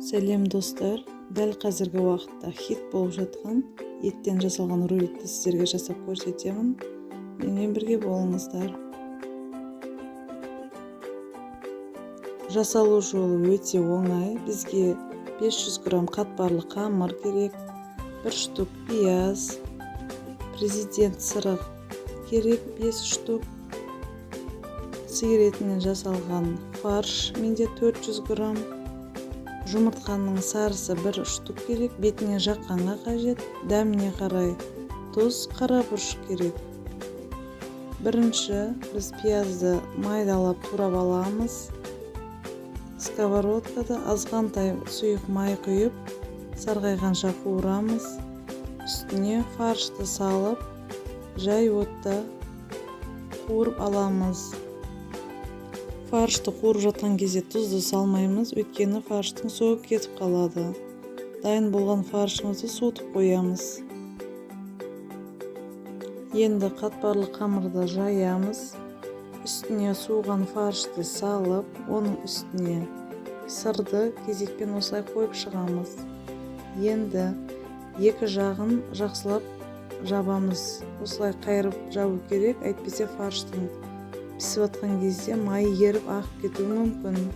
Сәлем достар, дәл қазіргі уақытта хит болып жатқан еттен жасалған рулетті сіздерге жасап көрсетемін. Менімен бірге болыңыздар. Жасалу жолы өте оңай. Бізге 500 грамм қатпарлы қамыр керек, 1 штук пияз, президент сыры керек 5 штук, сиыр етінен жасалған фарш менде 400 грамм, жұмыртқаның сарысы 1 штук керек, бетіне жаққанға қажет, дәміне қарай тұз, қара бұрыш керек. Бірінші біз пиязды майдалап турап аламыз. Сковородкада азғантай сұйық май құйып, сарғайғанша қуырамыз. Үстіне фаршты салып, жай отта қуырып аламыз. Фаршты қуырып жатқан кезде тұзды салмаймыз, өйткені фарштың согы кетіп қалады. Дайын болған фаршымызды суытып қоямыз. Енді қатпарлы қамырды жаямыз. Үстіне суыған фаршты салып, оның үстіне сырды кезекпен осылай қойып шығамыз. Енді екі жағын жақсылап жабамыз. Осылай қайырып жабу керек, әйтпесе фарштың пісіп жатқан кезде майы еріп ағып кетуі мүмкін.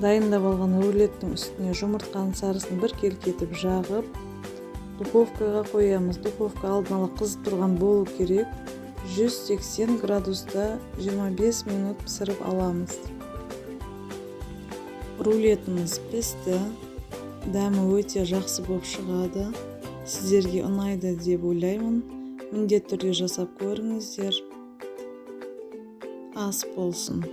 Дайындап алған рулеттің үстіне жұмыртқаның сарысын біркелкі етіп жағып, духовкаға қоямыз. Духовка алдын ала қызып тұрған болу керек. 180 градуста 25 минут пісіріп аламыз. Рулетіміз пісті. Дәмі өте жақсы болып шығады. Сіздерге ұнайды деп ойлаймын. Міндетті түрде жасап көріңіздер. Ас болсын.